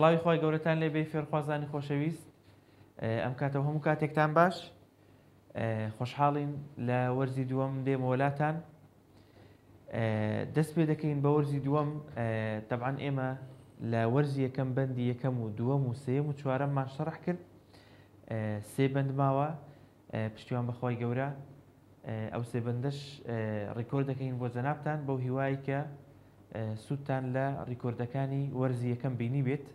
سڵاوی خوای گەورەتان لێبێ فێرخوازانی خۆشەویست ئەم کاتەوە هەموو کاتێکتان باش خۆشحاڵین لە وەرزی دووەم دێمەوە لاتان دەست پێ دەکەین بە وەرزی دووەم تەبعەن ئێمە لە وەرزی یەکەم بەندی یەکەم و دووەم و سێیەم و چوارەممان شەڕح کرد سێ بەند ماوە پشتیوان بەخوای گەورە ئەو سێ بەندەش ڕیکۆرد دەکەین بۆ جەنابتان بەو هیوای کە سوودتان لە ڕیکۆردەکانی وەرزی یەکەم بینی بێت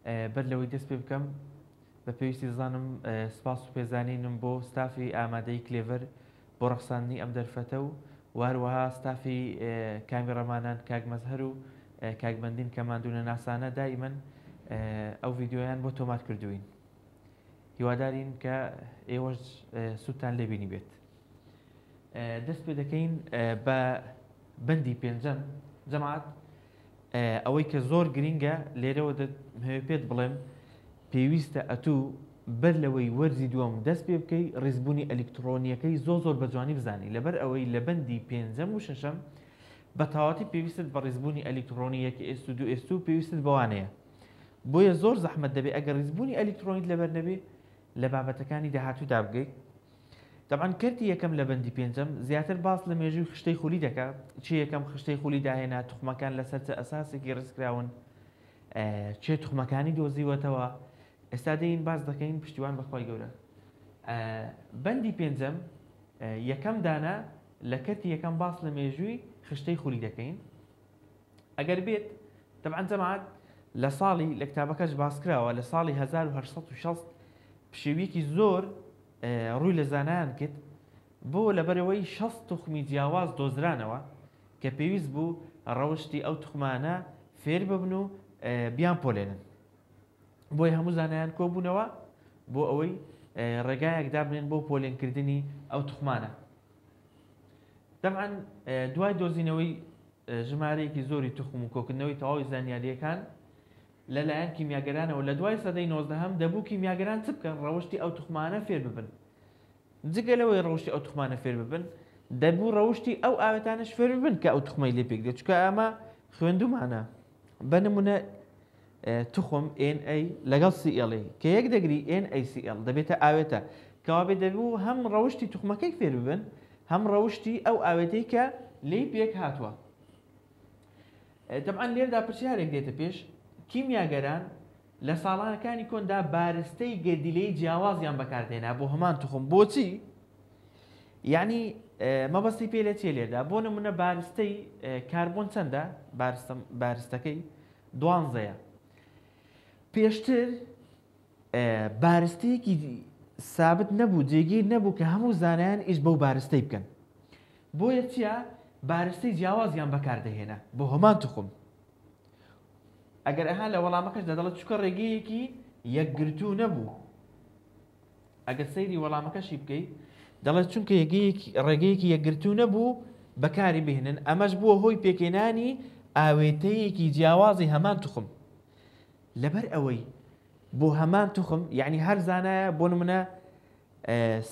بەر لەوەی دەست پێ بکەم بە پێویستی زانم سپاس و پێزانینم بۆ ستافی ئامادەی کلێڤەر بۆ ڕەخساندنی ئەم دەرفەتە و هەروەها ستافی کامیڕەمانان کاک مەزهەر و کاک بەندین کە ماندوونەناسانە دائیمەن ئەو ڤیدیۆیان بۆ تۆمار کردوین. هیوادارین کە ئێوەش سوودتان لێ بینی بێت. دەست پێ دەکەین بە بەندی پێنجەم جەماعەت ئەوەی کە زۆر گرینگە لێرەوە دەمهەوێ پێت بڵێم پێویستە ئەتوو بەر لەوەی وەرزی دووەم دەست پێ بکەی ڕیزبوونی ئەلیکتڕۆنیەکەی زۆر زۆر بە جوانی بزانی لەبەر ئەوەی لە بەندی پێنجەم و شەشەم بە تەواوەتی پێویستت بە ڕیزبوونی ئەلیکتڕۆنی یەک S و دوو S و پێویستت بەوانەیە بۆیە زۆر زەحمەت دەبێ ئەگەر ڕیزبوونی ئەلیکتڕۆنیت لەبەر نەبێ لە بابەتەکانی داهاتوودا بگەیت تەبعەن کەرتی یەکەم لە بەندی پێنجەم زیاتر باس لە مێژووی خشتەی خولی دەکا، کێ یەکەم خشتەی خولی داهێنا، توخمەکان لەسەر چ ئەساسێکی ڕیزکراون، کێ توخمەکانی دۆزیوەتەوە. ئێستا دێین باس دەکەین پشتیوان بە خوای گەورە. بەندی پێنجەم یەکەم دانە لە کەرتی یەکەم باس لە مێژووی خشتەی خولی دەکەین. ئەگەر بێت تەبعەن جەماعەت لە ساڵی لە کتابەکەش باس کراوە لە ساڵی 1860 پشێویەکی زۆر ڕووی لە زانایان کرد بۆ لەبەرئەوەی 60 توخمی جیاواز دۆزرانەوە کە پێویست بوو ڕەوشتی ئەو توخمانە فێر ببن و بیان پۆلێنن بۆیە هەموو زانایان کۆبوونەوە بۆ ئەوەی ڕێگایەک دابنێن بۆ پۆلێنکردنی ئەو توخمانە دەبعەن دوای دۆزینەوەی ژمارەیەکی زۆری توخم و کۆکردنەوەی تەواوی زانیارییەکان لەلایەن کیمیاگەرانەوە لە دوای سەدەی نۆزدەهەم دەبوو کیمیاگەران چ بکەن ڕەوشتی ئەو توخمانە فێر ببن جگە لەوەی ڕەوشتی ئەو توخمانە فێر ببن دەبوو ڕەوشتی ئەو ئاوێتانەش فێر ببن کە ئەو توخمەی لێ پێک دێت چونکە ئەمە خوێندومانە بە نمونە توخم Na لەگەڵ Cl کە یەک دەگری NaCl دەبێتە ئاوێتە کەوابێ دەبوو هەم ڕەوشتی توخمەکەی فێر ببن هەم ڕەوشتی ئەو ئاوێتەی کە لێی پێک هاتووە. تەبعەن لێردا پرسیارێک دێتە پێش، کیمیاگەران لە ساڵانەکانی کۆندا بارستەی گەردیلەی جیاوازیان بەکاردێنا بۆ هەمان توخم بۆچی؟ یعنی مەبەستی پێ لە چیە لێردا بۆ نمونە بارستەی کاربۆن چەندە بارستەکەی دوانزەیە پێشتر بارستەیەکی سابت نەبوو جێگیر نەبوو کە هەموو زانایان ئیش بەو بارستەی بکەن بۆیە چیە بارستەی جیاوازیان بەکاردەهێنا بۆ هەمان توخم ئەگەر ئەها لە وەڵامەکەشدا دەڵێت چونکە ڕێگەیەکی یەکگرتوو نەبوو ئەگەر سەیری وەڵامەکەشی بکەی دەڵێت چونکە ڕێگەیەکی یەکگرتوو نەبوو بەکاری بهێنن ئەمەش بووە هۆی پێکهێنانی ئاوێتەیەکی جیاوازی هەمان توخم لەبەر ئەوەی بۆ هەمان توخم یعنی هەر زانایە بۆ نمونە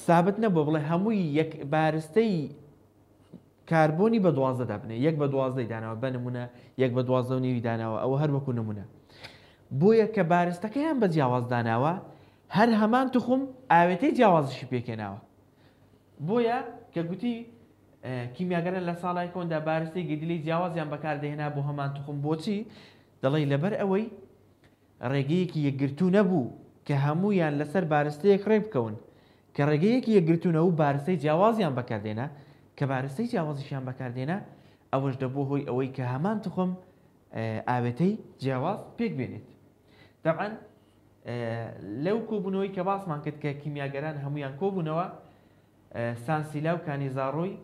سابت نەبووە بڵێ هەمووی یەک بارستەی کاربۆنی بە 12 دابنێ یەک بە دوازدەی داناوە بە نمونە یەک بە دوازدە و نیوی داناوە ئەوە هەر وەکو نمونە بۆیە کە بارستەکەیان بە جیاواز داناوە هەر هەمان توخم ئاوێتەی جیاوازشی پێکێناوە بۆیە کە گوتی کیمیاگەران لە ساڵای کۆندا بارستەی گەردیلەی جیاوازیان بەکاردەهێنا بۆ هەمان توخم بۆچی دەڵێی لەبەر ئەوەی ڕێگەیەکی یەکگرتوو نەبوو کە هەموویان لەسەر بارستەیەک ڕێکبکەون، کە ڕێگەیەکی یەکگرتوو نەبوو بارستەی جیاوازیان بەکاردێنا، کە بارستەی جیاوازیشیان بەکاردێنا ئەوەش دەبووە هۆی ئەوەی کە هەمان توخم ئاوێتەی جیاواز پێکبێنێت. تەبعەن لەو کۆبوونەوەی کە باسمان کرد کە کیمیاگەران هەموویان کۆبوونەوە سانسیلا و کانیزاڕۆی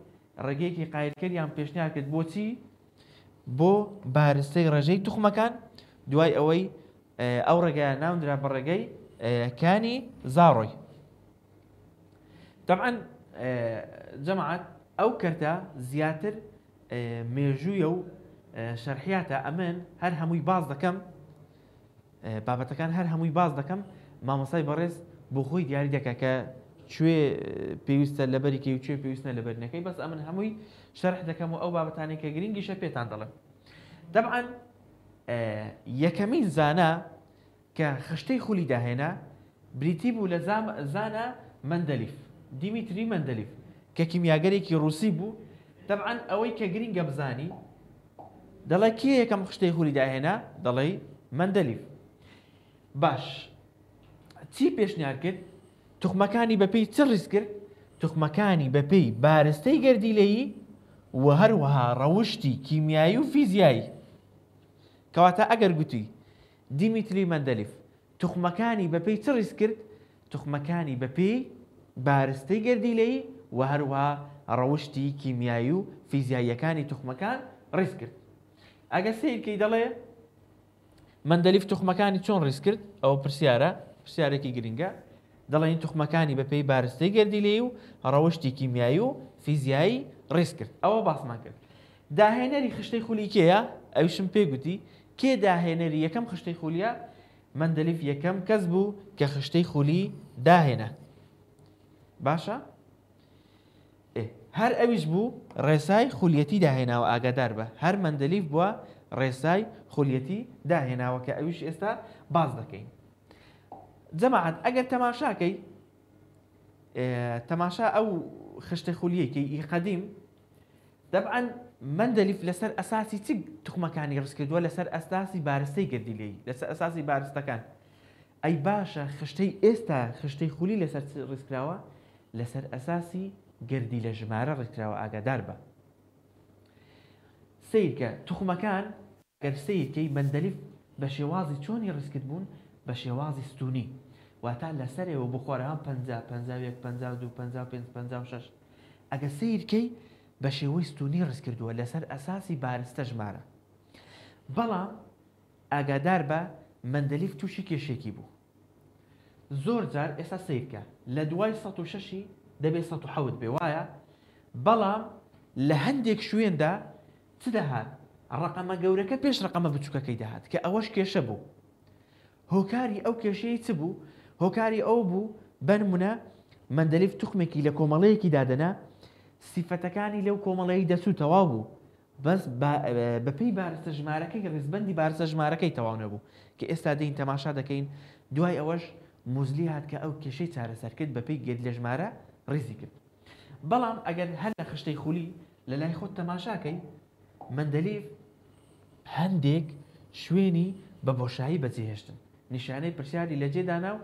ڕێگەیەکی قایلکەریان پێشنیار کرد بۆچی بۆ بارستەی ڕێژەی توخمەکان دوای ئەوەی ئەو ڕێگایە ناونرا بە ڕێگەی کانی زاڕۆی تەبعەن جەماعەت ئەو کەرتە زیاتر مێژوویە و شەرحیاتە ئەمن هەر هەمووی باز دەکەم بابەتەکان هەر هەمووی باس دەکەم مامۆستای بەڕێز بۆ خۆی دیاری دەکا کە کوێ پێویستە لەبەری کەی و کوێ پێویست نە لەبەری نەکەی بەس ئەمن هەمووی شەرح دەکەم و ئەو بابەتانەی کە گرنگیشە پێتان دەڵێم دەبعەن. یەکەمین زانا کە خشتەی خولی داهێنا بریتی بوو لە زانا مەندەلیف، دیمیتری مەندەلیف، کە کیمیاگەرێکی ڕووسی بوو، تەبعەن ئەوەی کە گرینگە بزانی دەڵێ کێ یەکەم خشتەی خولی داهێنا؟ دەڵێی مەندەلیف. باش چی پێشنیار کرد؟ توخمەکانی بەپێی چ ڕیز کرد؟ توخمەکانی بەپێی بارستەی گەردیلەیی و هەروەها ڕەوشتی کیمیایی و فیزیایی. کەواتە ئەگەر گوتی دیمیتری مەندەلیف توخمەکانی بەپێی چ ڕیز کرد؟ توخمەکانی بەپێی بارستەی گەردیلەیی و هەروەها ڕەوشتی کیمیایی و فیزیاییەکانی توخمەکان ڕیز کرد. ئەگەر سەیر کەی دەڵێ مەندەلیف توخمەکانی چۆن ڕیز کرد؟ ئەوە پرسیارە، پرسیارێکی گرنگە. دەڵێین توخمەکانی بەپێی بارستەی گەردیلەیی و ڕەوشتی کیمیایی و فیزیایی ڕیز کرد. ئەوە باسمان کرد. داهێنەری خشتەی خولی کێیە؟ ئەویشم پێ گوتی. کێ داهێنەری یەکەم خشتەی خولیە؟ مەندەلیف یەکەم کەس بوو کە خشتەی خولی داهێنا. باشە؟ ئێ هەر ئەویش بوو ڕێسای خولیەتی داهێناوە ئاگادار بە هەر مەندەلیف بووە ڕێسای خولیەتی داهێناوە کە ئەویش ئێستا باس دەکەین. جەماعەت ئەگەر تەماشاکەی تەماشا ئەو خشتە خولیەکەی ئی قەدیم دەبعەن مەندەلیف لەسەر ئەساسی چ توخمەکانی ڕز کردووە لەسەر ئەساسی بارستەی گەردیلەیی لەسەر ئەساسی بارستەکان ئەی باشە خشتەی ئێستا خشتەی خولی لەسەر چ ڕیز کراوە لەسەر ئەساسی گەردیلە ژمارە ڕیز کراوە ئاگادار بە سەیرکە توخمەکان گەر سەیر کەی مەندەلیف بە شێوازی چۆنی ڕیزکرد بوون بە شێوازی ستوونی واتا لە سەرەوە بۆ خوارەوە 50 51 52 55 56 ئەگە سەیر کەی بە شێوەی ستوونی ڕیز کردووە لەسەر ئەساسی بارستە ژمارە بەڵام ئاگادار بە مەندەلیف تووشی کێشێکی بوو زۆر جار ئێستا سەیرکە لە دوای 106 دەبێ 107 بێ وایە بەڵام لە هەندێک شوێندا چ دەهات؟ ڕەقەمە گەورەکە پێش ڕەقەمە بچووکەکەی دەهات کە ئەوەش کێشە بوو. هۆکاری ئەو کێشەیە چ بوو؟ هۆکاری ئەو بوو بەنمونە مەندەلیف توخمێکی لە کۆمەڵەیەکی دادەنا سیفەتەکانی لەو کۆمەڵەی دەچوو تەواو بوو بەس بەپێی بارستە ژمارەکەی ڕیزبەندی بارستە ژمارەکەی تەواو نەبوو کە ئێستا دێین تەماشا دەکەین دوای ئەوەش موزلی هات کە ئەو کێشەی چارەسەر کرد بەپێی گەردیلە ژمارە ڕیزی کرد. بەڵام ئەگەر هەر لە خشتەی خولی لە لای خۆت تەماشاکەی مەندەلیف هەندێک شوێنی بە بۆشایی بەجێهێشتن نیشانەی پرسیاری لەجێ دانا و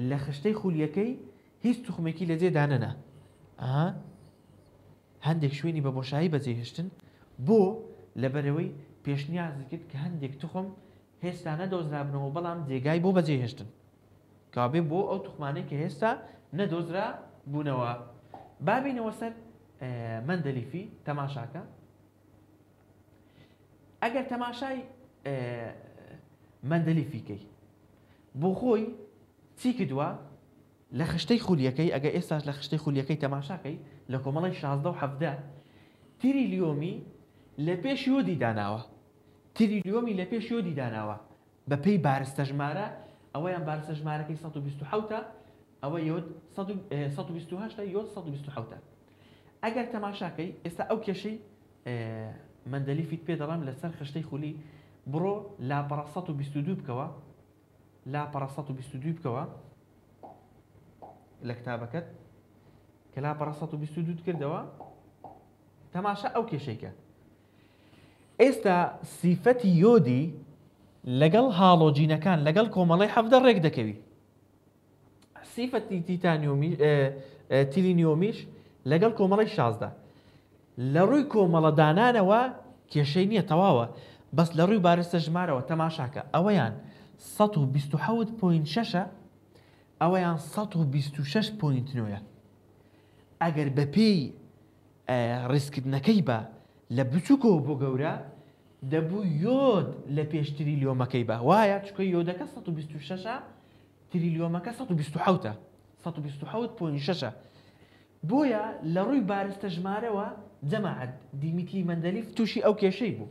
لە خشتەی خولیەکەی هیچ توخمێکی لەجێ دانەنا ئەها هەندێک شوێنی بە بۆشایی بەجێهێشتن بۆ لەبەرەوەی پێشنیازی کرد کە هەندێک توخم هێشتا نەدۆزرابنەوە بەڵام جێگای بۆ بەجێهێشتن کەوابێ بۆ ئەو توخمانەی کە هێشتا نەدۆزرا بوونەوە. با بینەوە سەر مەندەلیفی تەماشاکە. ئەگەر تەماشای مەندەلیفی کەی بۆ خۆی چی کردووە لە خشتەی خولیەکەی ئەگە ئێستاش لە خشتەی خولیەکەی تەماشاکەی لە کۆمەڵی 16 و 17 تریلیۆمی لە پێش یۆدی داناوە تریلیۆمی لە پێش یۆدی داناوە بە پێی بارستە ژمارە ئەوەیان بارستە ژمارەکەی 127 ە ئەوە یۆد 128 ە یۆد 127 ە ئەگەر تەماشاکەی ئێستا ئەو کێشەی مەندەلیفیت پێ دەڵێم لەسەر خشتەی خولی بڕۆ لاپەڕە 122 بکەوە لاپەڕە 122 بکەوە لە کتابەکەت کە لاپەڕە 122 کردەوە تەماشا ئەو کێشەیکە ئێستا سیفەتی یۆدی لەگەڵ هاڵۆجینەکان لەگەڵ کۆمەڵەی 17 ڕێک دەکەوی. سیفەتی تیتانیۆمی تیلینیۆمیش لەگەڵ کۆمەڵەی 16. لە ڕووی کۆمەڵە دانانەوە کێشەی نییە تەواوە بەس لە ڕووی بارستە ژمارەوە تەماشاکە ئەوەیان 127.6 ئەوەیان 126.9 ئەگەر بەپێی ڕیزکردنەکەی بە لە بچووکەوە بۆ گەورە، دەبوو یۆد لە پێش تریلیۆمەکەی با، وایە؟ چونکە یۆدەکە 126 ە، تریلیۆمەکە 127 ە، 127.6 ە. بۆیە لە ڕووی بارستە ژمارەوە جەماعەت دیمیتری مەندەلیف تووشی ئەو کێشەی بوو.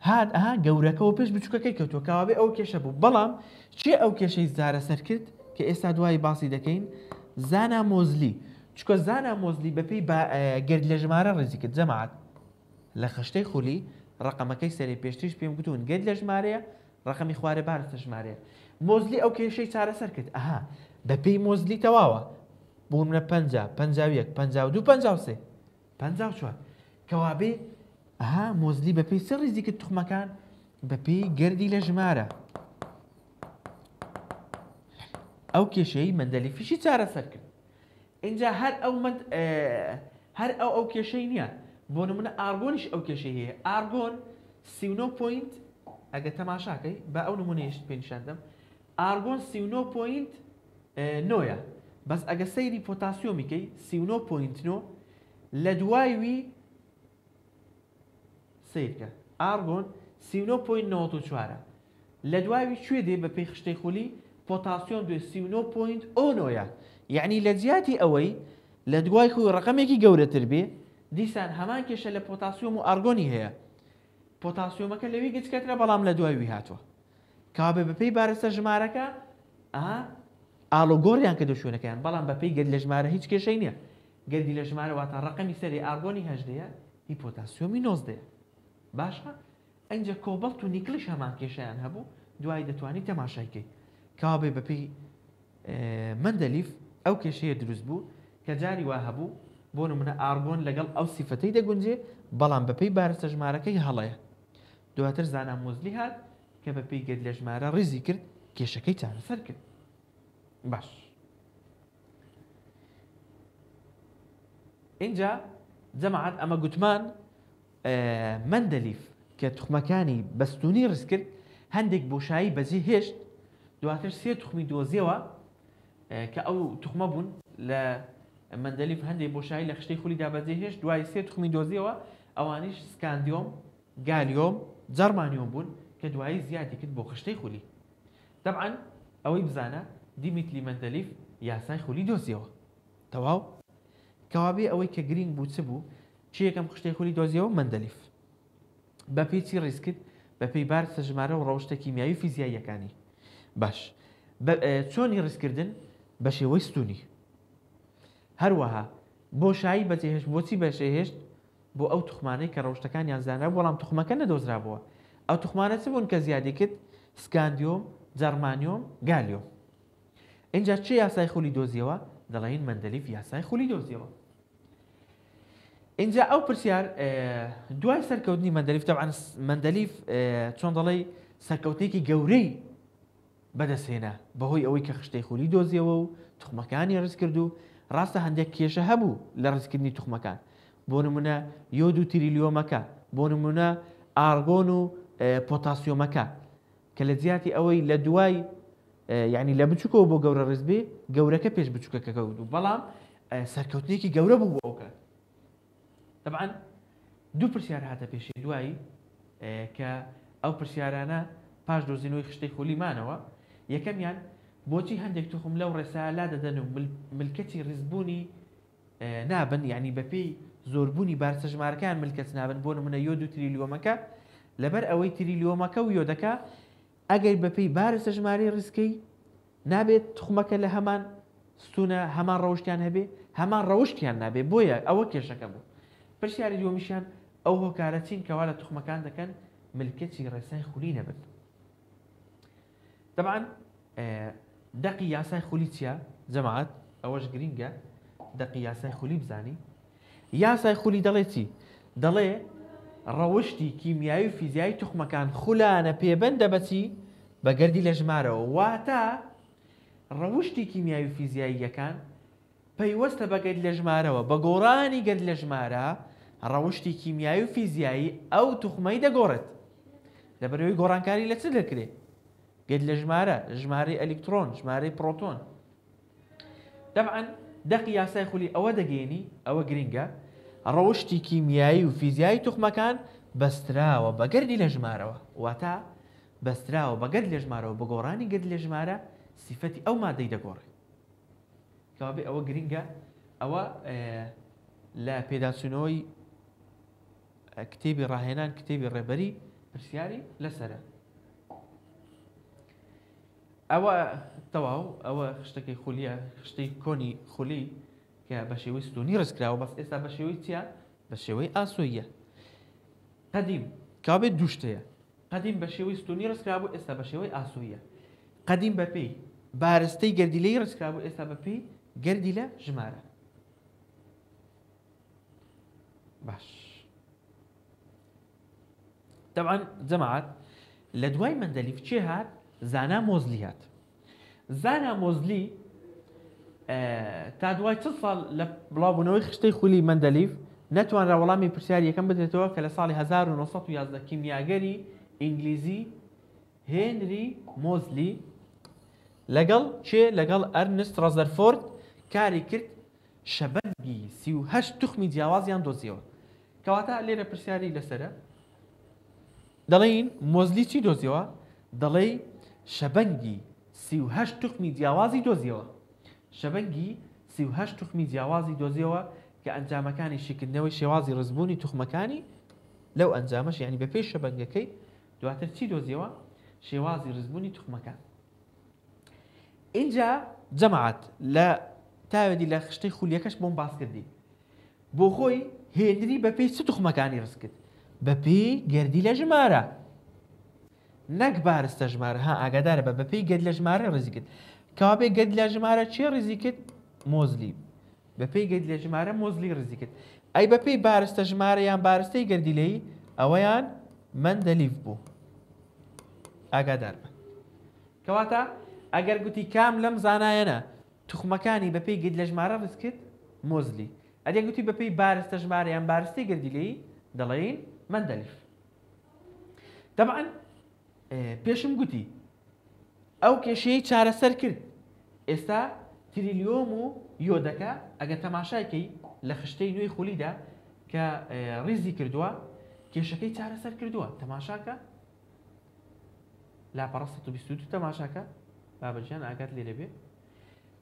هات ئەها گەورەکەوە پێش بچوکەکەی کەوتووە کەوابێ ئەو کێشە بوو بەڵام چێ ئەو کێشەی چارەسەر کرد کە ئێستا دوایی باسی دەکەین زانا مۆزلی چکە زانا مۆزلی بەپێی گەرد لە ژمارە ڕێزی کرد جەماعەت لە خشتەی خولی ڕەقەمەکەی سەرێ پێشتریش پێم گوتوون گەرد لە ژمارەیە ڕەقەمی خوارێ بارستە ژمارەیە. مۆزلی ئەو کێشەی چارەسەر کرد. ئەها بەپێی مۆزلی تەواوە. بۆ نمونە 50، 51، 52، 53، 54. کەوابێ ئەها مۆزلی بەپێی چ ڕیزی کرد توخمەکان؟ بەپێی گەردی لە ژمارە. ئەو کێشەی مەندەلیفیشی چارەسەر کرد. ئینجا هەر ئەو مەند هەر ئەو ئەو کێشەی نییە بۆ نمونە ئارگۆنیش ئەو کێشەی هەیە ئارگۆن 39 point ئەگە تەماشاکەی با ئەو نمونەیەشت پێ نیشان دەم ئارگۆن 39 point نۆیە بەس ئەگە سەیری پۆتاسیۆمی کەی 39 point نۆ لە دوای وی سەیرکە ئارگۆن 39 point 94 لە دواوی کوێ دێ بە پێی خشتەی خولی پۆتاسیۆم دوێ 39 point ئۆ نۆیە یەعنی لە جیاتی ئەوەی لە دوای خۆی ڕەقەمێکی گەورەتر بێ دیسان هەمان کێشە لە پۆتاسیۆم و ئارگۆنی هەیە پۆتاسیۆمەکە لەوی گچکەترە بەڵام لە دوای وی هاتووە کەوابێ بەپێی بارستە ژمارەکە ئا ئاڵوگۆڕیان کردو شوێنەکەیان بەڵام بەپێی گەرد لە ژمارە هیچ کێشەی نییە گەردی لە ژمارە واتە ڕەقەمی سەری ئارگۆنی هەژدەیە هی پۆتاسیۆمی نۆزدەیە باشە ئینجا کۆبەڵت و نیکڵیش هەمان کێشەیان هەبوو دوایی دەتوانی تەماشای کەی کەوابێ بەپێی مەندەلیف ئەو کێشەیە دروست بوو کە جاری وا هەبوو بۆ نمونە ئارگۆن لەگەڵ ئەو سیفەتەی دەگونجێ بەڵام بەپێی بارستە ژمارەکەی هەڵەیە دواتر زانا مۆزلی هات کە بەپێی گەرد لە ژمارە ڕیزی کرد کێشەکەی چارەسەر کرد باش ئینجا جەماعەت ئەمە گوتمان مەندەلیف کە توخمەکانی بە ستوونی ڕیز کرد، هەندێک بۆشایی بەجێ هێشت، دواتر سێ توخمی دۆزیەوە کە ئەو توخمە بوون لە مەندەلیف هەندێک بۆشایی لە خشتەی خولیدا بەجێ هێشت، دوای سێ توخمی دۆزیەوە ئەوانیش سکاندیۆم، گالیۆم، جەرمانیۆم بوون کە دوایی زیادی کرد بۆ خشتەی خولی. تەبعەن ئەوەی بزانە دیمیتلی مەندەلیف یاسای خولی دۆزیەوە. تەواو؟ کەوابێ ئەوەی کە گرینگ بوو چ بوو؟ کێ یەکەم خشتەی خولی دۆزیەوە؟ مەندەلیف. بە پێی چی ڕیز کرد؟ بە پێی بارستە ژمارە و ڕەوشتە کیمیاوی و فیزیاییەکانی. باش. بە چۆنی ڕیزکردن؟ بە شێوەی ستوونی. هەروەها بۆشایی بەجێهێشت بۆچی بەجێهێشت؟ بۆ ئەو توخمانەی کە ڕەوشتەکانیان زانرابوو بەڵام توخمەکە نەدۆزرابووە. ئەو توخمانە چ بوون کە زیادی کرد؟ سکاندیۆم، جەرمانیۆم، گالیۆم. ئینجا چ یاسای خولی دۆزیەوە؟ دەڵێین مەندەلیف یاسای خولی دۆزیەوە. ئینجا ئەو پرسیار دوای سەرکەوتنی مەندەلیف تەبعەن مەندەلیف چۆن دەڵێی سەرکەوتنێکی گەورەی بەدەستهێنا بەهۆی ئەوەی کە خشتەی خولی دۆزیەوە و توخمەکانی ڕیز کرد و ڕاستە هەندێک کێشە هەبوو لە ڕیزکردنی توخمەکان بۆ نمونە یۆد و تریلیۆمەکە بۆ نمونە ئارگۆن و پۆتاسیۆمەکە کە لە جیاتی ئەوەی لە دوای یعنی لە بچووکەوە بۆ گەورە ڕیز بێ گەورەکە پێش بچووکەکە کەوت بوو بەڵام سەرکەوتنێکی گەورە بوو بۆ ئەو کات طبعا دوو پرسیار هاتە پێشی دوایی کە ئەو پرسیارانە پاش دۆزینەوەی خشتەی خولی مانەوە یەکەمیان بۆچی هەندێک توخم لەو ڕێسا لا دەدەن و ملکەچی ڕیزبوونی نابن یعنی بەپێی زۆربوونی بارسە ژمارەکان ملکەچ نابن بۆ نمونە یۆد و تریلیۆمەکە لەبەر ئەوەی تریلیۆمەکە و یۆدەکە ئەگەر بەپێی بارستە ژمارەی ڕیزکەی نابێت توخمەکە لە هەمان ستونە هەمان ڕەوشتیان هەبێ هەمان ڕەوشتیان نابێ بۆیە ئەوە کێشەکە بوو پرسیاری دووەمیشیان ئەو هۆکارە چین کەوا لە توخمەکان دەکەن ملکەچی ڕێسای خولی نەبن دەبعەن دەقی یاسای خولی چییە جەماعەت ئەوەش گرینگە دەقی یاسای خولی بزانی یاسای خولی دەڵێ چی؟ دەڵێ ڕەوشتی کیمیایی و فیزیایی توخمەکان خولانە پێبەندە بە چی؟ بە گەردی لە ژمارەوە. واتە ڕەوشتی کیمیایی و فیزیاییەکان پەیوەستە بە گەرد لە ژمارەوە. بە گۆڕانی گەرد لە ژمارە ڕەوشتی کیمیایی و فیزیایی ئەو توخمەی دەگۆڕێت. لەبەرئەوەی گۆڕانکاری لە چ دەکرێ؟ گەرد لە ژمارە، ژمارەی ئەلیکترۆن، ژمارەی پڕۆتۆن. تەبعەن دەقی یاسای خولی ئەوە دەگەیەنی، ئەوە گرنگە، ڕەوشتی کیمیایی و فیزیایی توخمەکان بەستراوە بە گەردی لە ژمارەوە، واتە بەستراوە بە گەرد لە ژمارەوە، بە گۆڕانی گەرد لە ژمارە سیفەتی ئەو مادەی دەگۆڕێ. کەوابێ ئەوە گرنگە، ئەوە لە پێداچوونەوەی کتێبی ڕاهێنان، کتێبی ڕێبەری پرسیاری لەسەرە. ئەوە تەواو ئەوە خشتەکەی خولیە خشتەی کۆنی خولی کە بە شێوەی ستونی ڕزکراوە بەس ئێستا بە شێوەی چییە بە شێوەی ئاسۆیە قەدیم. کەوابێت دوو شت هەیە. قەدیم بە شێوەی ستوونی ڕستکرابوو، ئێستا بە شێوەی ئاسۆییە. قەدیم بە پێی بارستەی گەردیلەیی ڕستکرابوو، ئێستا بە پێی گەردیلە ژمارە. باش. تەبعەن جەماعەت لە دوای مەندەلیف کێ هات؟ زانا مۆزلی هات. زانا مۆزلی تا دوای چ ساڵ لە بڵاوبوونەوەی خشتەی خولی مەندەلیف نەتوانرا وەڵامی پرسیاری یەکەم بدرێتەوە کە لە ساڵی 1911 کیمیاگەری ئینگلیزی هێنری مۆزلی لەگەڵ کێ لەگەڵ ئەرنست ڕەزەرفۆرد کاری کرد شەبەنگی 38 توخمی جیاوازیان دۆزیەوە کەواتە لێرە پرسیاری لەسەرە دەڵێین مۆزلی چی دۆزیەوە؟ دەڵێی شەبەنگی 38 توخمی جیاوازی دۆزیەوە. شەبەنگی 38 توخمی جیاوازی دۆزیەوە کە ئەنجامەکانی شیکردنەوەی شێوازی ڕزبوونی توخمەکانی لەو ئەنجامەش یعنی بەپێی شەبەنگەکەی دواتر چی دۆزیەوە؟ شێوازی ڕزبوونی توخمەکان. ئینجا جەماعەت لە تاوێدی لە خشتەی خولیەکەش بۆم باس کردی بۆ خۆی هێنری بە پێی چ توخمەکانی ڕز کرد؟ بە پێی گەردیلە ژمارە نەک بارستە ژمارە ها ئاگادارە بە بە پێی گەردیلە ژمارە ڕیزی کرد کەوابێ گەردیلە ژمارە چێ ڕیزی کرد مۆزلی بە پێی گەردیلە ژمارە مۆزلی ڕیزی کرد ئەی بە پێی بارستە ژمارە یان بارستەی گەردیلەی ئەوەیان مەندەلیف بوو ئاگادار بە کەواتە ئەگەر گوتی کام لەم زانایەنە توخمەکانی بە پێی گردلە ژمارە ڕیز کرد، مۆزلی. ئەگەر گوتی بە پێی بارستە ژمارە یان بارستەی گردیلەیی، دەڵێین مەندەلیف. تەبعەن پێشم گوتی ئەو کێشەی چارەسەر کرد. ئێستا تریلیۆم و یۆدەکە ئەگەر تەماشای کەی لە خشتەی نوێی خولیدا کە ڕیزی کردووە کێشەکەی چارەسەر کردووە تەماشاکە لاپەڕە 122 تەماشاکە بابە گیان ئاگات لێرە بێ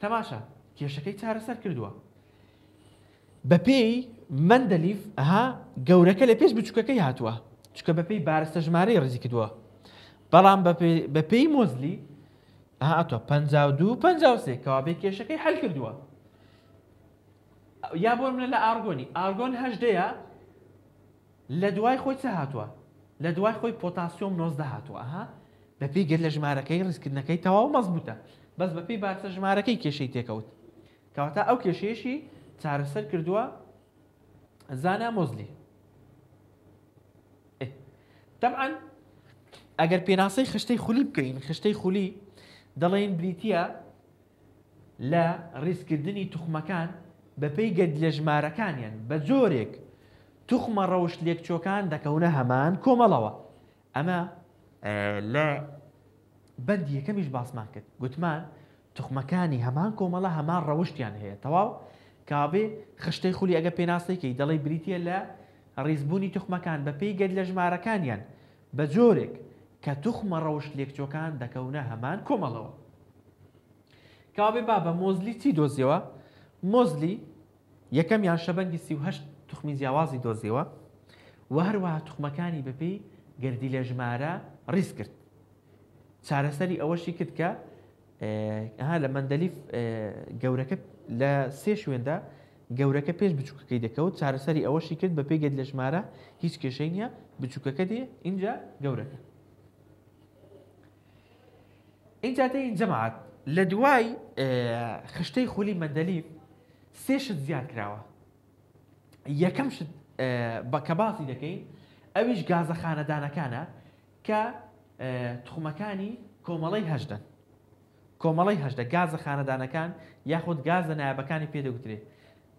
تەماشا کێشەکەی چارەسەر کردووە بەپێی مەندەلیف ئەها گەورەکە لە پێش بچووکەکەی هاتووە چکە بەپێی بارستە ژمارەی ڕزی کردووە بەڵام بەپێی مۆزلی هاتووە 52 53 کەوابێ کێشەکەی حل کردووە یا بۆ منە لە ئارگۆنی ئارگۆن هەژدەیە لە دوای خۆی چ هاتووە؟ لە دوای خۆی پۆتاسیۆم 19 هاتووە ئەها بەپێی گەر لە ژمارەکەی ڕیزکردنەکەی تەواو مەزبوتە بەس بەپێی بارسە ژمارەکەی کێشەی تێکەوت کەواتە ئەو کێشەیەشی چارەسەر کردووە زانا مۆزلی تەبعەن ئەگەر پێناسەی خشتەی خولی بکەین خشتەی خولی دەڵێن بریتە لە ڕیزکردنی توخمەکان بەپێی گەردیلە ژمارەکانیان بە جۆرێک توخمە ڕەوشت لێکچووەکان دەکەونە هەمان کۆمەڵەوە. ئەمە لە بەندی یەکەمیش باسمان کرد گوتمان توخمەکانی هەمان کۆمەڵە هەمان ڕەوشتیان هەیە تەواو کابێ خشتەی خولی ئەگە پێناسەی کەی دەڵێی بریتیە لە ڕیزبوونی توخمەکان بەپێی گەردیلە ژمارەکانیان بە جۆرێک کە توخمە ڕەوشت لێکچووەکان دەکەونە هەمان کۆمەڵەوە. کەوابێ بابە مۆزلی چی دۆزیەوە؟ مۆزلی یەکەمیان شەبەنگی 38 توخمی جیاوازی دۆزیەوە و هەروەها توخمەکانی بەپێی گەردیلە ژمارە ڕیز کرد. چارەسەری ئەوەشی کرد کە ها لە مەندەلیف گەورەکە لە سێ شوێندا گەورەکە پێش بچووکەکەی دەکەوت چارەسەری ئەوەشی کرد بە پێی گەردیلە ژمارە هیچ کێشەی نییە بچووکەکە دێ ئینجا گەورەکە. ئینجا دێین جەماعەت لە دوای خشتەی خولی مەندەلیف سێ شت زیاد کراوە یەکەم شت کە باسی دەکەین ئەویش گازە خانەدانەکانە کە تخمەکانی کۆمەڵەی هەژدەن کۆمەڵەی هەژدە گازە خانەدانەکان یاخود گازە نایابەکانی پێدەگوترێت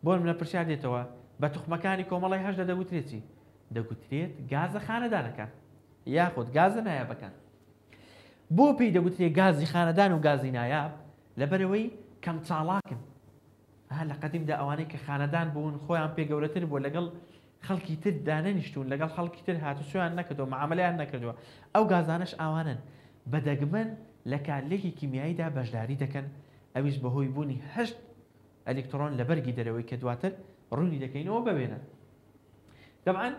بۆ منە پرسیار دێتەوە بە تخمەکانی کۆمەڵی هەژدە دەگوترێت چی دەگوترێت گازە خانەدانەکان یاخود گازە نایابەکان بۆ پێی دەگوترێ گازی خانەدان و گازی نایاب؟ لەبەرئەوەی کەم چاڵاکن. ها لە قەدیمدا ئەوانەی کە خانەدان بوون خۆیان پێ گەورەتر بووە لەگەڵ خەڵکی تر دانەنیشتوون لەگەڵ خەڵکی تر هاتوچۆیان نەکردووە معامەلەیان نەکردووە ئەو گازانەش ئاوانەن بە دەگمەن لە کارلێکی کیمیاییدا بەشداری دەکەن ئەویش بەهۆی بوونی هەشت ئەلیکترۆن لە بەرگی دەرەوەی کە دواتر ڕوونی دەکەینەوە بە وێنە دەبعەن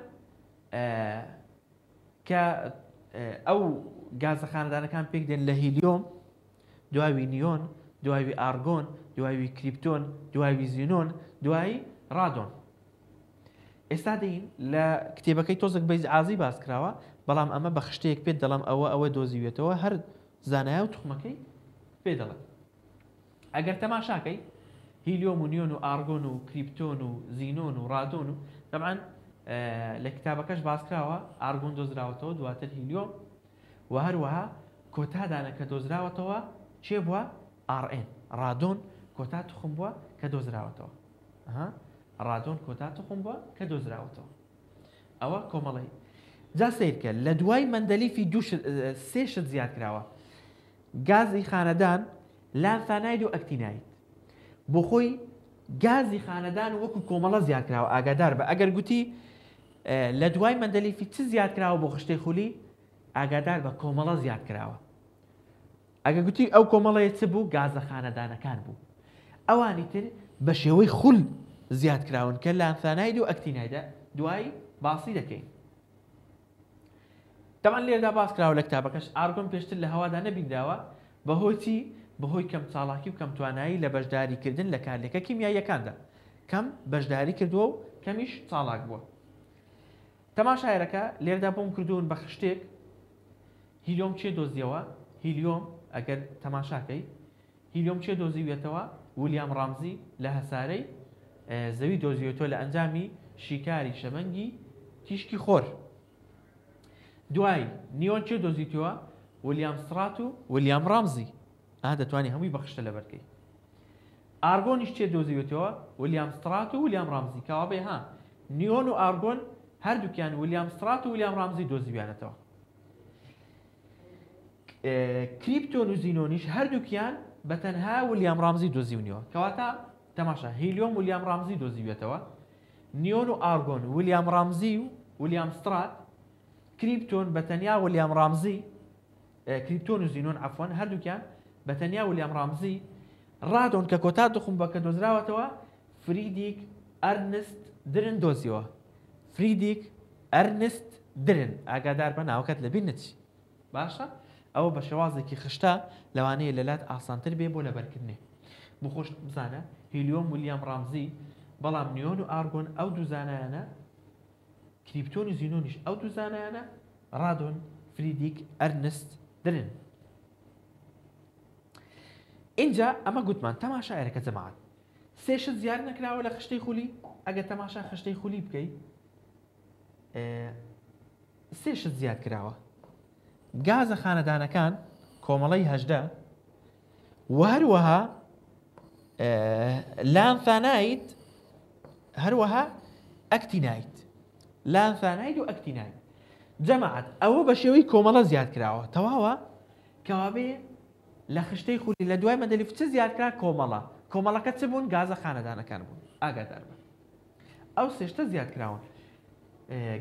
کە ئەو گازە خانەدانەکان پێک دێن لە هیلیۆم، دواوی نیۆن، دواوی ئارگۆن، دواوی کریپتۆن، دواوی زینۆن، دوایی ڕادۆن. ئێستا دێین لە کتێبەکەی تۆزێک بە ئیزعازی باس کراوە، بەڵام ئەمە بە خشتەیەک پێت دەڵێم ئەوە ئەوە دۆزیویەتەوە هەر زانایە و توخمەکەی پێ دەڵێم. ئەگەر تەماشاکەی هیلیۆم و نیۆن و ئارگۆن و کریپتۆن و زینۆن و ڕادۆن و تەبعەن لە کتابەکەش باس کراوە ئارگۆن دۆزراوەتەوە دواتر هیلیۆم و هەروەها کۆتا دانە کە دۆزراوەتەوە چێ بووە RN ڕادۆن کۆتا توخم بووە کە دۆزراوەتەوە. ئەها ڕادۆن کۆتا توخم بووە کە دۆزراوەتەوە ئەوە کۆمەڵی جا سیرکە لە دوای مەندەلیفی دوو سێ شت زیاد کراوە گازی خانەدان لانثاناید و ئەکتیناید بۆ خۆی گازی خانەدان وەکو کۆمەڵە زیاد کراوە ئاگادار بە ئەگەر گوتی لە دوای مەندەلیفی چ زیاد کراوە بۆ خشتەی خولی ئاگادار بە کۆمەڵە زیاد کراوە ئەگەر گوتی ئەو کۆمەڵەیە چ بوو؟ گازە خانەدانەکان بوو. ئەوانی تر بە شێوەی خول زیاد کراون کە لانثاناید و ئەکتینایدە دوایی باسی دەکەین. تەبعەن لێرەدا باس کراوە لە کتابەکەش ئارگۆن پێشتر لە هەوادا نەبینراوە بەهۆی چی؟ بەهۆی کەم چاڵاکی و کەم توانایی لە بەشداریکردن لە کارلێکە کیمیاییەکاندا. کەم بەشداری کردووە و کەمیش چاڵاک بووە. تەماشایەرەکە لێرەدا بۆم کردوون بە خشتێک هیلیۆم کێ دۆزیەوە؟ هیلیۆم ئەگەر تەماشاکەی هیلیۆم کێ دۆزیویەتەوە؟ ولیام ڕامزی لە هەسارەی زەوی دۆزیوێتەوە لە ئەنجامی شیکاری شەبەنگی تیشکی خۆر. دوای نیۆن کێ دۆزیتەوە؟ ولیام سترات و ولیام ڕامزی. ئا دەتوانی هەمووی بە خشتە لەبەرکەی. ئارگۆنیش کێ دۆزیوێتەوە؟ ولیام سترات و ولیام ڕامزی. کەوابێ ها نیۆن و ئارگۆن هەردووکیان ولیام سترات و ولیام ڕامزی دۆزیویانەتەوە. کریپتۆن و زینۆنیش هەردووکیان بە تەنها ولیام ڕامزی دۆزیونیەوە. کەواتە تەماشا هیلیۆم ولیام ڕامزی دۆزیویەتەوە، نیۆن و ئارگۆن ولیام ڕامزی و ولیام سترات، کریپتۆن بە تەنیا ولیام ڕامزی، کریپتۆن و زینۆن عەفوەن هەردووکیان بە تەنیا ولیام ڕامزی، ڕادۆن کە کۆتا توخم بە کە دۆزراوەتەوە فریدیک ئەرنست درن دۆزیەوە. فریدیک ئەرنست درن ئاگادار بە ناوەکەت لەبیر نەچی باشە ئەوە بە شێوازێکی خشتە لەوانەیە لەلات ئاسانتر بێ بۆ لەبەرکردنێ بۆ خۆشت بزانە هیلیۆم ولیام ڕامزی بەڵام نیۆن و ئارگۆن ئەو دوو زانایانە کریپتۆن و زینۆنیش ئەو دوو زانایانە ڕادۆن فریدیک ئەرنست درن ئینجا ئەمە گوتمان تەماشایەرەکە جەماعەت سێ شت زیاد نەکراوە لە خشتەی خولی ئەگەر تەماشا خشتەی خولی بکەی سێ شت زیاد کراوە گازە خانەدانەکان کۆمەڵەی هەژدە و هەروەها لانثاناید هەروەها ئەکتیناید لانثاناید و ئەکتیناید جەماعەت ئەوە بە شێوەی کۆمەڵە زیاد کراوە تەواوە کەوابێ لە خشتەی خولی لە دوای مەندەلیف چ زیاد کرا کۆمەڵە کۆمەڵەکە چ بوون گازە خانەدانەکان بوون ئاگادار بن ئەو سێ شتە زیاد کراون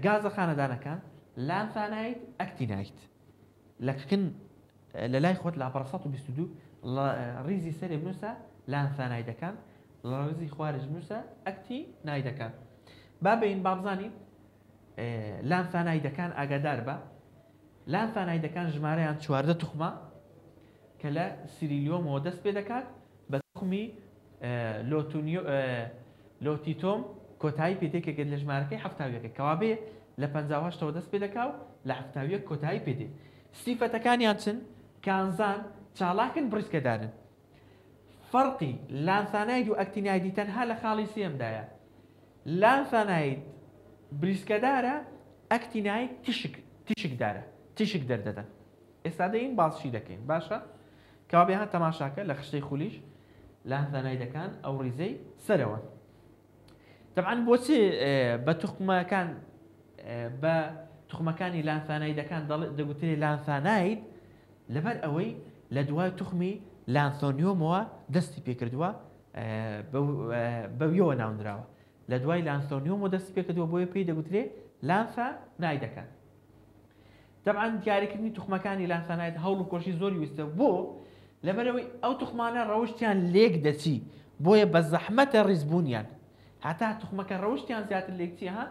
گازە خانەدانەکان لانثاناید ئەکتیناید لە کن لە لای خۆت لاپەڕە 122 ڕیزی سەرێ بنووسە لانثانایدەکان لە ڕیزی خوارج بنووسە ئەکتی نایدەکان با بین بابزانین لانثانایدەکان ئاگادار بە لانثانایدەکان ژمارەیان 14 توخمە کە لە سیریلیۆمەوە دەست پێ دەکات بە توخمی لۆتیتۆم کۆتایی پێ دێ کە لە ژمارەکەی 71ە کەوابێ لە 58 ەوە دەست پێ دەکا و لە 71 کۆتایی پێ دێ سیفەتەکانیان چن کانزان چالاکن بڕیسکەدارن فەرقی لانثاناید و ئەکتینایدی تەنها لە خاڵی سێمدایە لانثاناید بریسکەدارە ئەکتیناید تیشک تیشکدارە تیشک دەردەدەن ئێستا دێین باسشی دەکەین باشە کەوابێ ها تەماشاکە لە خشتەی خولیش لانثانایدەکان ئەو ڕیزەی سەرەوەن تەبعەن بۆچی بە توخمەکان بە توخمەکانی لانثانایدەکان دەگوترێ لانثاناید لەبەر ئەوەی لە دوای توخمی لانثۆنیۆمەوە دەستی پێکردووە بەویەوە ناونراوە لە دوای لانثۆنیۆمەوە دەستی پێکردووە بۆیە پێی دەگوترێ لانثانایدەکان تەبعەن دیاریکردنی توخمەکانی لانثاناید هەوڵ و کۆشی زۆری ویستە بۆ لەبەرئەوەی ئەو توخمانە ڕەوشتیان لێک دەچی بۆیە بە زەحمەتە ڕیزبوونیان هەتا توخمەکە ڕەوشتیان زیاتر لێکچی ها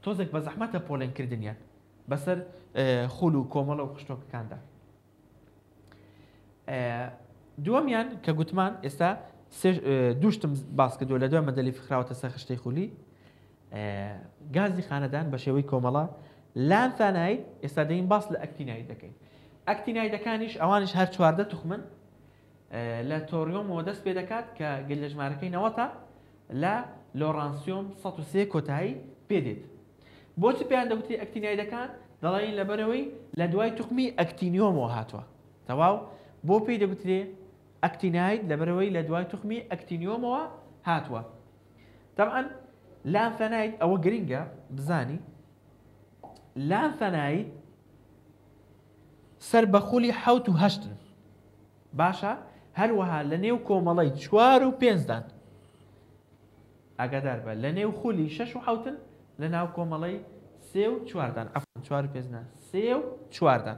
تۆزێک بە زەحمەتە پۆلێنکردنیان بەسەر خول و کۆمەڵە و خشتۆکەکاندا دووەمیان کە گوتمان ئێستا دووشتم باس کردووە لە دوای مەدەلی فخراوەتە سەر خشتەی خولی. گازی خانەدان بە شێوەی کۆمەڵە لانثاناید. ئێستا دەین باس لە ئەکتیناید دەکەین. ئەکتینایدەکانیش ئەوانیش هەر 14 توخمن، لە تۆریۆمەوە دەست پێ دەکات کە گەل لە ژمارەکەی نەوەتە، لە لۆرانسیۆم 103 کۆتایی پێدێت. بۆچی پێیان دەگوترێ ئەکتینایدەکان؟ دەڵێن لەبەرەوەی لە دوای توخمی ئەکتینیۆمەوە هاتووە. تەواو، بۆ پێی دەگوترێ ئەکتیناید؟ لەبەرەوەی لە دوای توخمی ئەکتینیۆمەوە هاتووە. طبعا لانثاناید ئەوە گرنگە بزانی، لانثاناید سەر بە خولی حەوت و هەشتن. باشە، هەروەها لە نێو کۆمەڵەی چوار و پێنجدان. ئاگادار بە، لە نێو خولی شەش و حەوتن، لە ناو کۆمەڵەی سێ و چواردان. عەفوەن، چوار و پێنج نا، سێ و چواردان،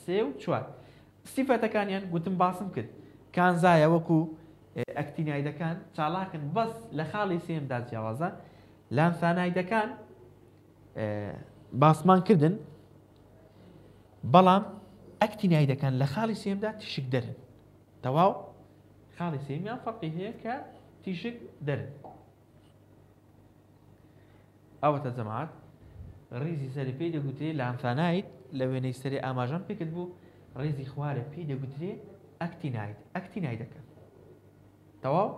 سێ و چوار. سیفەتەکانیان گوتم باسم کرد، کانزایە وەکو ئەکتینایدەکان چالاکن، بەس لە خاڵی سێمدا جیاوازە. لانثانایدەکان باسمان کردن، بەڵام ئەکتینایدەکان لە خاڵی سێمدا تیشک دەرن. تەواو، خاڵی سێمیان فەرقی هەیە کە تیشک دەرن. ئەوەتە جەماعەت ڕیزی سەری پێی دەگوترێ لانثاناید، لە وێنەی سەری ئاماژەم پێکرد بوو. ڕیزی خوارێ پێی دەگوترێ ئەکتیناید، ئەکتینایدەکە. تەواو،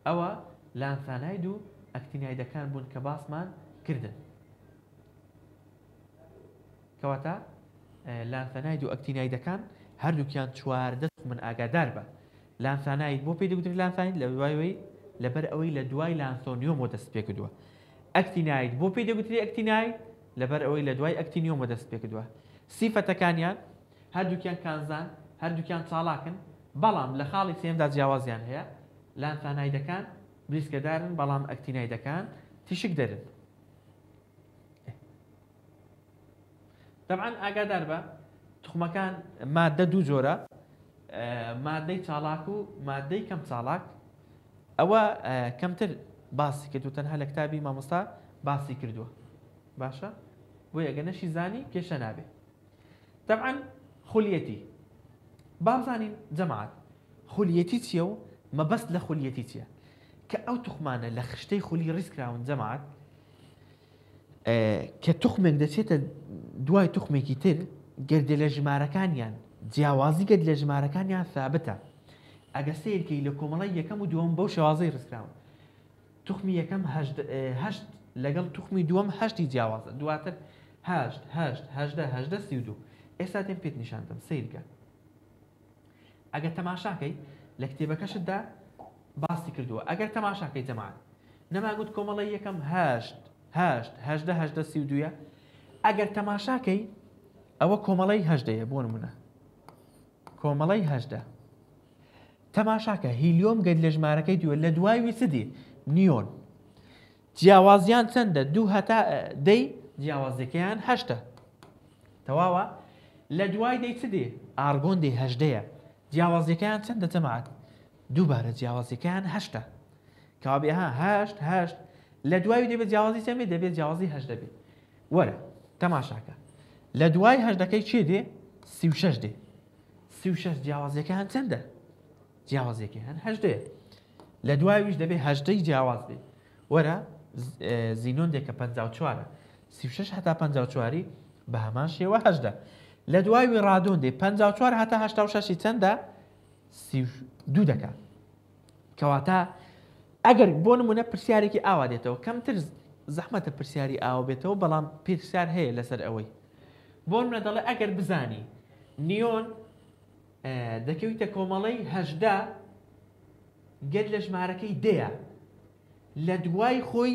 ئەوە لانثاناید و ئەکتینایدەکان بوون کە باسمان کردن. کەواتە لانثاناید و ئەکتینایدەکان هەردووکیان 14 من. ئاگادار بە، لانثاناید بۆ پێی دەگوترێت لانثاناید؟ لە دوای لەبەر ئەوەی لە دوای لانثۆنیۆمەوە دەست پێ کردووە. ئەکتیناید بۆ پێی دەگوترێت ئەکتیناید؟ لەبەر ئەوەی لە دوای ئەکتینیۆمەوە دەست پێ کردووە. سیفەتەکانیان هەردووکیان کانزان، هەردووکیان چالاکن، بەڵام لە خاڵی سێمدا جیاوازیان هەیە. لانثانایدەکان بریسکەدارن، بەڵام ئەکتینایدەکان تیشک دەرن. طبعا ئاگادار بە، تخمەکان مادە دوو جۆرە، مادەی چالاک و مادەی کەم چالاک. ئەوە کەمتر باسی کردو، تەنها لە کتابی مامۆستا باسی کردووە. باشە، بۆیە ئەگەر نەشی زانی کێشە نابێ. طبعا خولیەتی بابزانین جەماعەت خولیەتی چییە و مەبەست لە خولیەتی چییە؟ کە ئەو توخمانە لە خشتەی خولی ڕیز کراون جەماعەت، کە توخمێک دەچێتە دوای توخمێکی تر، گەردێ لە ژمارەکانیان جیاوازی گەرد لە ژمارەکانیان ثابتە. ئەگە سیرکەی لە کۆمەڵی یەکەم و دووەم بەو شێوازەی ڕیزکراون، توخمی یەکەم هەشت لەگەڵ توخمی دووەم هەشتی جیاوازە، دواتر هەشت هەشت هەژدە هەژدە 32. ئێستا تێم پێت نیشاندەم، سیرکە. ئەگەر تەماشاکەی لە کتێبەکەشتدا باسی کردووە، ئەگەر تەماشاکەی جەماعەت نەماگوت کۆمەڵی یەکەم هەشت هەشت هەژدە هەژدە 32ە. ئەگەر تەماشاکەی ئەوە کۆمەڵی هەژدەیە، بۆ نمونە کۆمەڵی هەژدە، تەماشاکە هیلیۆم گەر لە ژمارەکەی دووە، لە دوای وی چ دێ؟ نیۆن. جیاوازیان چەندە؟ دوو هەتا دەی جیاوازیەکەیان هەشتە. تەواوە، لە دوای دەی چ دێ؟ ئارگۆن دێ، هەژدەیە. جیاوازیەکەیان چەندە جەماعەت؟ دووبارە جیاوازیەکەیان هەشتە. کەوابێ ها هەشت هەشت لە دوای دەبێت جیاوازی چەند بێت؟ دەبێت جیاوازی هەشت دەبێت. وەرە تەماشاکە لە دوای هەشتەکەی چێ دێ؟ 36 دێ. 36 جیاوازیەکەیان چەندە؟ جیاوازیەکەیان هەژدەیە. لە دوایویش دەبێت هەژدەی جیاواز بێت. وەرە زینۆن دێ کە 54ە، 36 هەتا 54ی بە هەمان شێوە هەژدە. لە دوایوی ڕادۆن دێ 54 هەتا 86ی چەندە؟ 32 دەکا. کەواتە ئەگەر بۆ نمونە پرسیارێکی ئاوا دێتەوە، کەمتر زەحمەتە پرسیاری ئاوا بێتەوە، بەڵام پرسیار هەیە لەسەر ئەوەی بۆ نمونە دەڵێ ئەگەر بزانی نیۆن دەکەویتە کۆمەڵەی هەژدە، گەر لە ژمارەکەی دەیە، لە دوای خۆی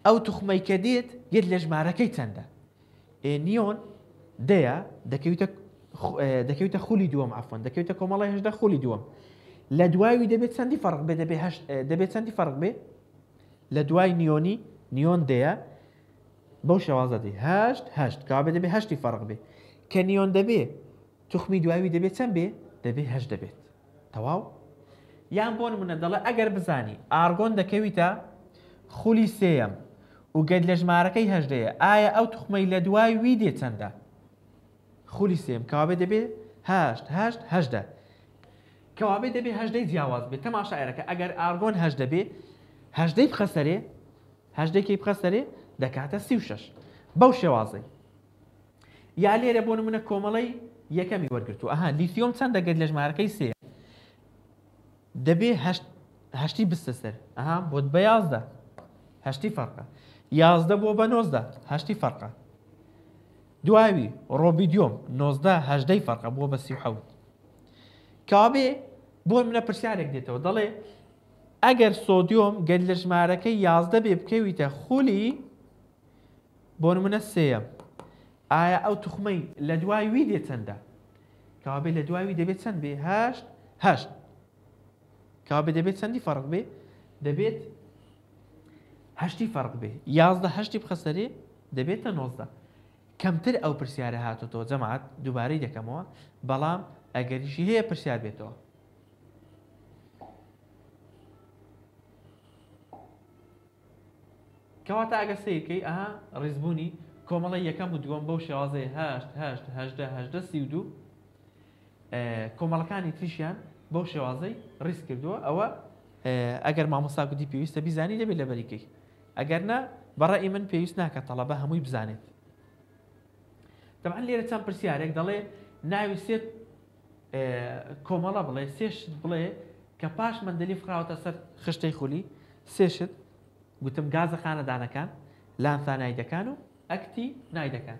ئەو توخمەی کە دێت گەر لە ژمارەکەی چەندە؟ نیۆن دەیە دەکەویتە خولی دووەم، عفوەن دەکەویتە کۆمەڵی هەژدە خولی دووەم. لە دوایوی دەبێت چەندی فەرق بێ؟ دەبێت هەشت، دەبێت چەندی فەرق بێ؟ لە دوای نیۆنی نیۆن دەیە بەو شێوازە دێ هەشت هەشت، کەوابێ دەبێت هەشتی فەرق بێ. کە نیۆن دەبێ توخمی دوایوی دەبێت چەند بێ؟ دەبێت هەشت دەبێت. تەواو؟ یان بۆ نمونە دەڵێ ئەگەر بزانی ئارگۆن دەکەویتە خولی سێیەم و گەر لە ژمارەکەی هەژدەیە، ئایا ئەو توخمەی لە دوای وی دێ چەندە؟ خولی سێم کەوابێ دەبێ هەشت هەشت هەژدە، کەوابێ دەبێ هەژدەی جیاواز بێت. تەماشا ئێرەکە ئەگەر ئارگۆن هەژدە بێ، هەژدەی بخە سەرێ. هەژدەی بخە سەرێ دەکاتە 36 بەو شێوازەی. یا لێرە بۆ نمونە کۆمەڵەی یەکەمی وەرگرتووە، ئەها لیثیۆم چەند دەگەت لە ژمارەکەی سێ، دەبێ هەشتی بستە سەر، ئەها بۆت بە 11 هەشتی فەرقە، 11 بۆ بە 19 هەشتی فەرقە، دواوی ڕۆبیدیۆم 19 هەژدەی فەرقە بۆ بە 37. کەوابێ بۆ منە پرسیارێک دێتەوە دەڵێ ئەگەر سۆدیۆم گەل لە ژمارەکەی 11 بێ بکەویتە خولی بۆ نمونە سێیەم، ئایا ئەو توخمەی لە دوای وی دێ چەندە؟ کەوابێ لە دوای وی دەبێت چەند بێ؟ هەشت هەشت. کەوابێ دەبێت چەندی فەرق بێ؟ دەبێت هەشتی فەرق بێ، 11 هەشتی بخە سەرێ دەبێتە 19. کەمتر ئەو پرسیارە هاتۆتەوە جەماعەت، دووبارەی دەکەمەوە، بەڵام ئەگەریشی هەیە پرسیار بێتەوە. کەواتە ئەگەر سەیر کەی ئەها ڕیزبوونی کۆمەڵەی یەکەم و دووەم بەو شێوازەیە هەشت هەشت هەژدە هەژدە 32، کۆمەڵەکانی تریشیان بەو شێوازەی ڕیز کردووە. ئەوە ئەگەر مامۆستا گوتی پێویستە بیزانی دەبێت لەبەری کەی، ئەگەر نا بەڕەئی من پێویست ناکە تەڵەبە هەمووی بزانێت. تەبعەن لێرە چەند پرسیارێک دەڵێ ناوی سێ کۆمەڵە بڵێ، سێ شت بڵێ کە پاش مەندەلیف خراوەتە سەر خشتەی خولی، سێ شت گوتم گازە خانەدانەکان، لانثانایدەکان و ئەکتی نایدەکان.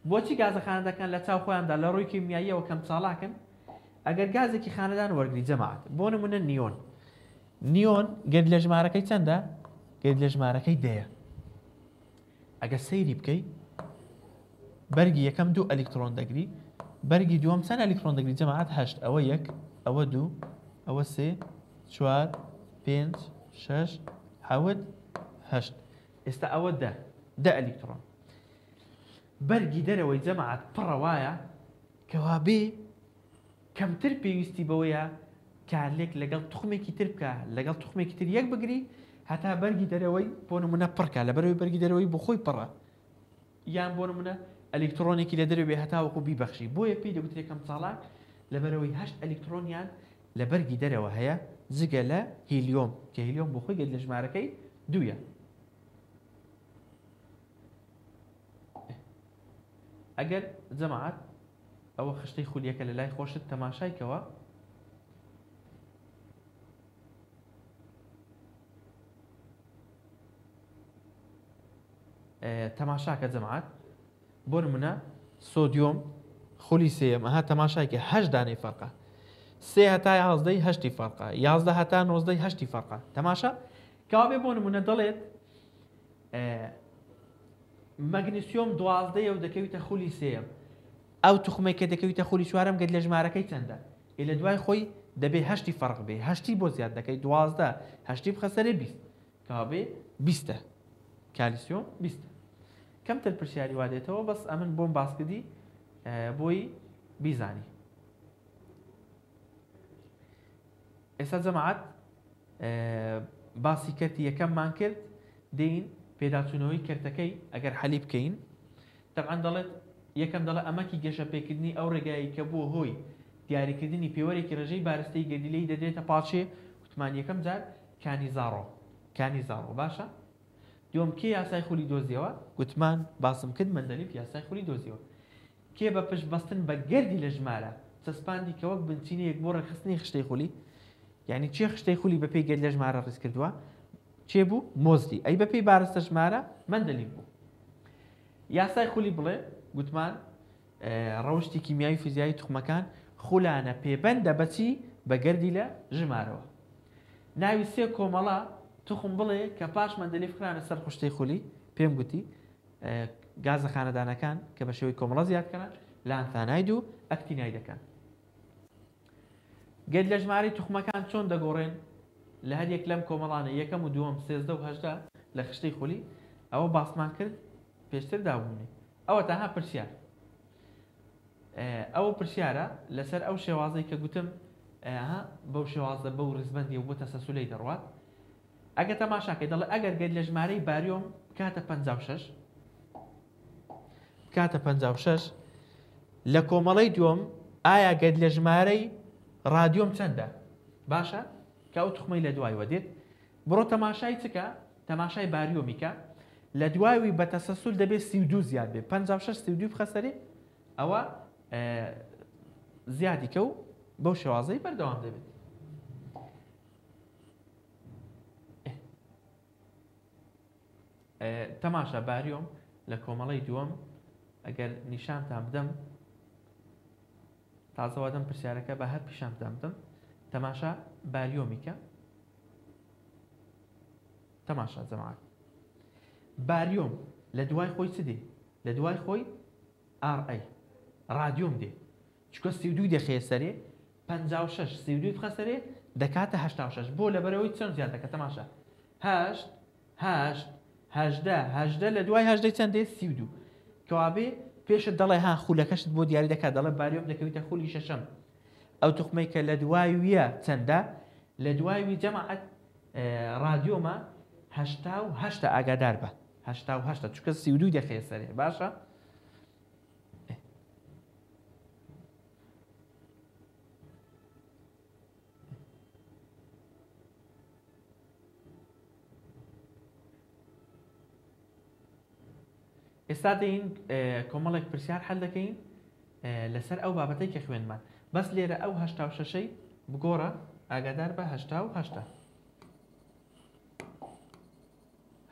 بۆچی گازە خانەدەکان لە چاو خۆیاندا لە ڕووی کیمیاییەوە کەم چالاکن؟ ئەگەر گازێکی خانەدان وەرگری جەماعەت، بۆ نمونە نیۆن، نیۆن گەرد لە ژمارەکەی چەندە؟ گەرد لە ژمارەکەی دەیە. ئەگەر سەیری بکەی بەرگی یەکەم دوو ئەلیکترۆن دەگری، بەرگی دووەم چەند ئەلیکترۆن دەگری جەماعەت؟ هەشت. ئەوە یەک، ئەوە دوو، ئەوە سێ، چوار، پێنج، شەش، حەوت، هەشت. ئێستا ئەوە دە، دە ئەلیکترۆن. بەرگی دەرەوەی جەماعەت پڕە وایە کەوابێ کەمتر پێویستی بەوەیە کارلێک لەگەڵ توخمێکی تر بکە، لەگەڵ توخمێکی تر یەک بگری هەتا بەرگی دەرەوەی بۆ نمونە پڕکە، لەبەرەوەی بەرگی دەرەوەی بۆ خۆی پڕە، یان بۆ نمونە ئەلیکترۆنێکی لە دەرەوە بێ هەتاوەکو بیبەخشی. بۆیە پێی دەگوترێ کەم چالاک، لەبەرەوەی هەشت ئەلیکترۆنیان لە بەرگی دەرەوە هەیە جگە لە هیلیۆم کە هیلیۆم بۆ خۆی گەت لە ژمارەکەی دوویە. ئەگەر جەماعەت ئەوە خشتەی خولیەکە لە لای خۆشت تەماشای کەوە، تەماشاکە جەماعەت، بۆ نمونە سۆدیۆم خولی سێیەم، ئەها تەماشای کە هەشت دانەی فەرقە، سێ هەتا یازدەی هەشتی فەرقە، یازدە هەتا نۆزدەی هەشتی فەرقە. تەماشا کەوابێ بۆ نمونە دەڵێت مەگنیسیۆم دوازدەیە و دەکەویتە خولی سێیەم، ئەو توخمەی کە دەکەویتە خولی چوارەم گەت لە ژمارەکەی چەندە؟ ئێ لە دوای خۆی دەبێ هەشتی فەرق بێ، هەشتی بۆ زیاد دەکەی دوازدە، هەشتی بخە سەرێ بیست، کەوابێ بیستە، کالیسیۆم بیستە. کەمتر پرسیاری وا دێتەوە، بەس ئەمن بۆم باس کردی بۆی بیزانی. ئێستا جەماعەت باسی کەرتی یەکەممان کرد، دێین پێداچوونەوەی کەرتەکەی ئەگەر حەلی بکەین. تەبعەن دەڵێت یەکەم دەڵێ ئەمەکی گەشەپێکردنی ئەو ڕێگایەی کە بووە هۆی دیاریکردنی پێوەرێکی ڕێژەی بارستەی گەردیلەیی دەدرێتە پاڵ چێ؟ وتمان یەکەم جار کانیزاڕۆ، کانیزاڕۆ باشە. دووەم کێ یاسای خولی دۆزیەوە؟ گوتمان باسم کرد مەندەلیف یاسای خولی دۆزیەوە. کێ بە پشت بەستن بە گەردی لە ژمارە چەسپاندی کە وەک بنچینەیەک بۆ ڕێکخستنی خشتەی خولی؟ یعنی کێ خشتەی خولی بە پێی گەرد لە ژمارە ڕیز کردووە؟ کێ بوو؟ مۆزلی. ئەی بە پێی بارستە ژمارە مەندەلیف بوو. یاسای خولی بڵێ، گوتمان ڕەوشتی کیمیایی و فیزیایی توخمەکان خولانە پێبەندە بە چی؟ بە گەردی لە ژمارەوە. ناوی سێ کۆمەڵە توخم بڵێ کە پاش مەندەلیف خرانە سەر خشتەی خولی، پێم گوتی گازە خانەدانەکان کە بە شێوەی کۆمەڵە زیاد کەن لانثاناید و ئەکتینایدەکان. گەرد لە ژمارەی توخمەکان چۆن دەگۆڕێن لە هەر یەک لەم کۆمەڵانە یەکەم و دووەم سێزدە و هەژدە لە خشتەی خولی؟ ئەوە باسمان کرد پێشتر دابوونی. ئەوە تاها پرسیار، ئەوە پرسیارە لەسەر ئەو شێوازەی کە گوتم بەو شێوازە بەو ڕیزبەندی و بۆ تەسەسولەی دەڕوات. ئەگە تەماشاکەی دەڵێ ئەگەر گەر لە ژمارەی باریۆم بکاتە 56 بکاتە 56 لە کۆمەڵەی دووەم، ئایا گەر لە ژمارەی ڕادیۆم چەندە؟ باشە کە ئەو توخمەی لە دوایوە دێت بڕۆ تەماشای چکە؟ تەماشای باریۆمی کە لە دوای بە تەسەسول دەبێ 32 زیاد بێ 56 32 بخە سەرێ ئەوە زیادی کە و بەو شێوازەی بەردەوام دەبێت. تەماشا باریۆم لە کۆمەڵەی دووەم ئەگەر نیشانتان بدەم تازە وادەم پرسیارەکە بە هەر پیشانتان بدەم تەماشا باریۆمیکە تەماشا جەماعەت باریۆم لە دوای خۆی چ دێ لە دوای خۆی ئاڕ ئەی ڕادیۆم دێ چکە 32 دەخەیە سەرێ 56 32 بخە سەرێ دەکاتە 86 بۆ لەبەرەوەی چەند زیاد دەکە تەماشا هەشت هەشت 18 18 لە دوای هەژدەی چەند دێ 32 کەوابێ پێشت دەڵێ ها خولەکەشت بۆ دیاری دەکات دەڵێ باریۆم دەکەویتە خولی شەشەم ئەو توخمەی کە لە دوای ویە چەندە لە دوای وی جەماعەت ڕادیۆمە 88 ئاگادار بە 88 چونکە 32 دەخەیە سەرێ باشە ئێستا دێین کۆمەڵێک پرسیار حل دەکەین لەسەر ئەو بابەتەی کە خوێندمان بەس لێرە ئەو هەشتا و شەشەی بگۆڕە ئاگادار بە هەشتا و هەشتا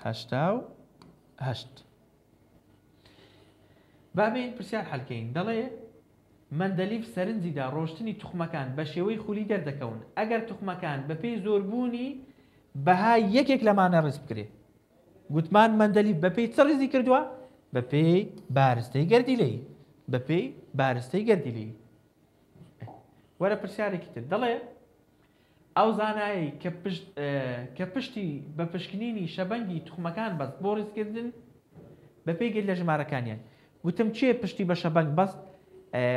88 بابین پرسیار حلکەین دەڵێ مەندەلیف سەرنجیدا ڕۆشتنی توخمەکان بە شێوەی خولی دەردەکەون ئەگەر توخمەکان بەپێی زۆربوونی بەهای یەکێک لەمانە ڕیز بکرێ گوتمان مەندەلیف بەپێی چ ڕیزی کردووە؟ بەپێی بارستەی گەردیلەیی. بەپێی بارستەی گەردیلەیی. وەرە پرسیارێکی تر دەڵێ ئەو زانایەی کە پشت کە پشتی بە پشکنینی شەبەنگی توخمەکان بەست بۆ ڕیزکردن بەپێی گەل لە ژمارەکانیان گوتم کێ پشتی بە شەبەنگ بەست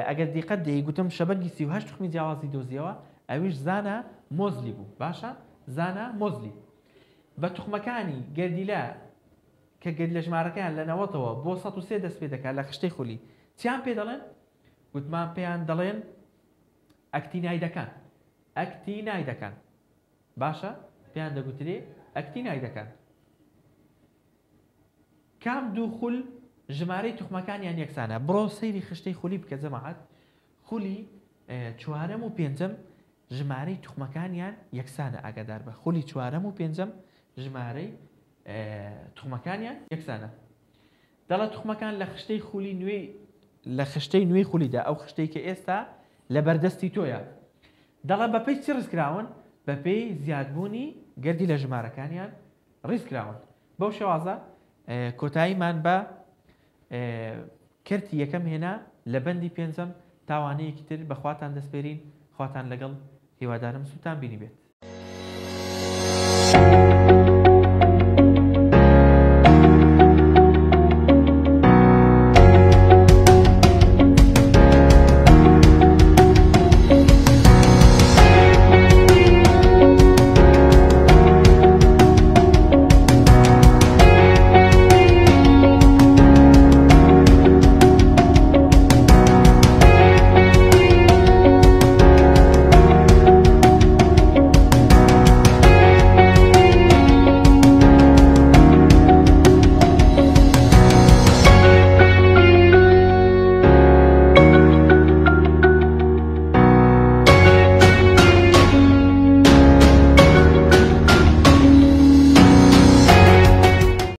ئەگەر دیقەت دەی گوتم شەبەنگی 38 توخمی جیاوازی دۆزیەوە ئەویش زانا مۆزلی بوو باشە زانا مۆزلی بە توخمەکانی گەردیلە کە گەردیلە ژمارەکەیان لە نەوەتەوە بۆ 103 دەست پێ دەکات لە خشتەی خولی چیان پێ دەڵێن؟ گوتمان پێیان دەڵێن ئەکتینایدەکان ئەکتینایدەکان باشە پێیان دەگوترێ ئەکتینایدەکان کام دوو خول ژمارەی توخمەکانیان یەکسانە بڕۆ سەیری خشتەی خولی بکە جەماعەت خولی چوارەم و پێنجەم ژمارەی توخمەکانیان یەکسانە ئاگادار بە خولی چوارەم و پێنجەم ژمارەی توخمەکانیان یەکسانە دەڵێ توخمەکان لە خشتەی خولی نوێی لە خشتەی نوێی خولیدا ئەو خشتەی کە ئێستا لە بەردەستی تۆیە دەڵێ بەپێی چی ڕیزکراون بەپێی زیادبوونی گەردی لە ژمارەکانیان ڕیزکراون بەو شێوازە کۆتاییمان بە کەرتی یەکەم هێنا لە بەندی پێنجەم تا وانەیەکی تر بە خواتان دەسپێرین خواتان لەگەڵ هیوادارم سوودتان بینیبێت.